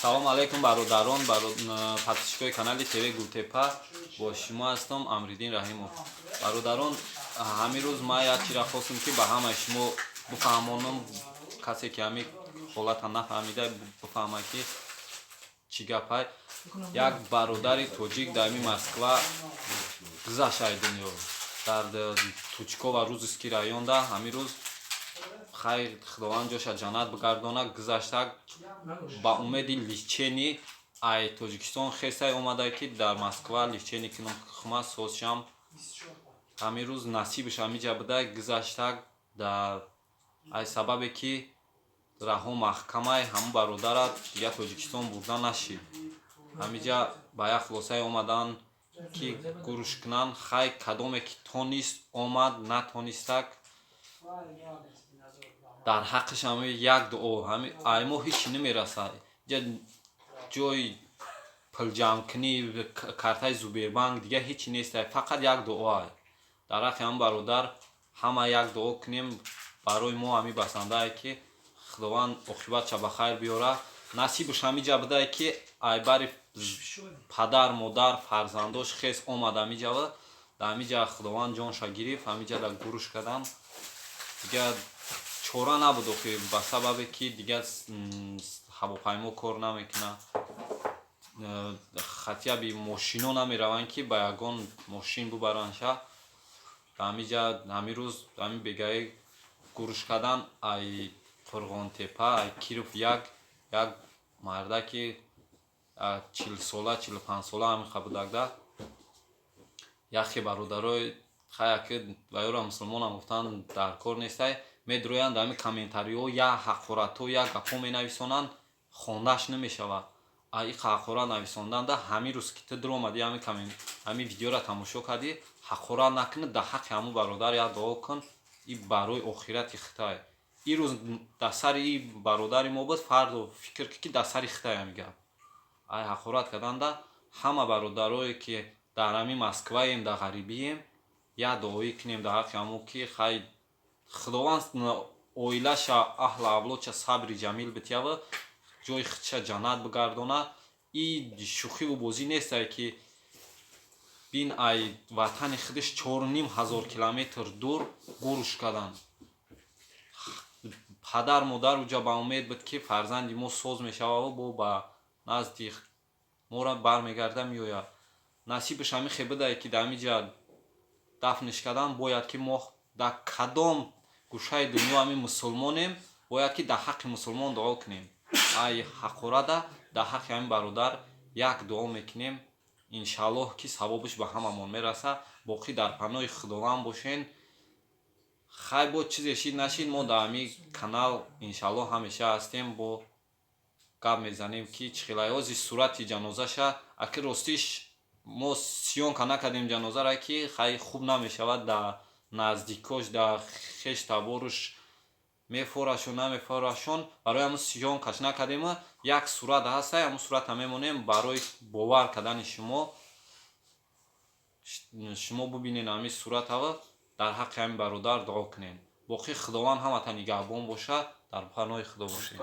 Салом алейкум, бародарон, подписчикои канали ТВ Гултепа. Бо шумо ҳастам, Амриддин Раҳимов. Бародарон, ҳамин рӯз ман як чизра хостам, ки ба ҳамаи шумо бифаҳмонам. Касе ки ҳамин ҳолата нафаҳмида, бифаҳмад, ки чӣ гапай. Як бародари тоҷик дар ҳамин Москва гузашт ай дунё, дар Тучкова, Рузовский районда. Ҳамин рӯз, хайр, Худованд ҷоша ҷаннат бигардонад, гузаштак. Ба умеди лечение ай Тоҷикистон хесай омада, ки дар Москва лечение кунам, хума созшам. Ҳамин рӯз насибаш ҳамиҷа буда, гузаштак. Дар ай сабабе ки раҳо маҳкамай, ҳамун бародара дигар Тоҷикистон бурда нашид. Ҳамиҷа ба як хулосае омаданд, ки гурӯш кунанд. Хай, кадоме ки тонист, омад, натонистак, дар ҳаққиш ҳами як дуо. Ҳами ай мо ҳичи намерасад. Ҷа ҷои пулҷамъкунӣ, картаи Сбербанк, дигар ҳичи нест, фақат як дуоа дар ҳаққи ҳамн бародар. Ҳама як дуо кунем. Барои мо ҳами басандае, ки Худованд оқибатша ба хайр биёрад. Насибаш ҳамиҷа будае, ки айбари падар, модар, фарзандош хес омад ҳамиҷава. Дар ҳамиҷа Худованд ҷонша гирифт, ҳамиҷа дар гурӯш карданд. Дигар чора набуд охи, ба сабабе ки дигар ҳавопаймо кор намекунад, хотя бы мошино намераванд, ки ба ягон мошин бубарандша. Ҳамиҷа ҳамин рӯз, ҳамин бегаи гурӯш кардан, ай Қурғонтепа, ай Киров як мардаки 40 сола, 45 сола ҳамин будагда. Яхе бародарои хаяки ваёра мусулмонам гуфтанд, дар кор нестай, медроянд ҳамин комментариҳо, як ҳақоратҳо, як гапҳо менависонанд, хондааш намешавад. И ҳақорат нависонданда, ҳамин рӯз ки ту дуромадӣ, ҳамин видеоро тамошо кардӣ, ҳақорат накунӣ. Дар ҳаққи ҳамун бародар як дуо кун, и барои охирати хитай. Ин рӯз дар сари и бародари мо буд, фардо фикр кун, ки дар сари хитай ҳамин гап. Ай ҳақорат карданда, ҳама бародарое ки дар ҳамин Москваем, дар ғарибием, як дуоӣ кунем дар ҳаққи ҳамун, ки хай, Худованд оилаша, аҳлу авлодша сабри ҷамил битява, ҷои худша ҷаннат бигардонад. И шӯхиву бозӣ нестае, ки бин, ай ватани худаш 4500 километр дур гурӯш карданд. Падар, модар уҷа ба умед буд, ки фарзанди мо соз мешававу бо ба назди моро бармегарда, меояд. Насибаш ҳамин хел будае, ки дар ҳамин ҷа дафнш кардан. Бояд ки мо дар кадом гӯшаи дунё ҳамин мусулмонем, бояд ки дар ҳаққи мусулмон дуо кунем. Ай ҳақората дар ҳаққи ҳамин бародар як дуо мекунем, иншааллоҳ, ки савобаш ба ҳамамон мерасад. Боқӣ дар паноҳи Худованд бошен. Хай, бо чизе шид, нашид, мо дар ҳамин канал, иншааллоҳ, ҳамеша ҳастем, бо гап мезанем, ки чӣ хелай ҳози сурати ҷанозаша. Аки ростиш, мо съёмка накардем ҷанозара, ки хай, хуб намешавад, дар наздикош, дар хеш таборуш мефорашон, намефорашон. Барои ҳамун съёмкаш накардем. Як сурат ҳастай, ҳамун сурата мемонем барои бовар кардани шумо. Шумо бубинед ҳамин суратава, дар ҳаққи ҳамин бародар дуо кунед. Боқӣ Худованд ҳамата нигаҳбон бошад, дар паноҳи Худо бошед.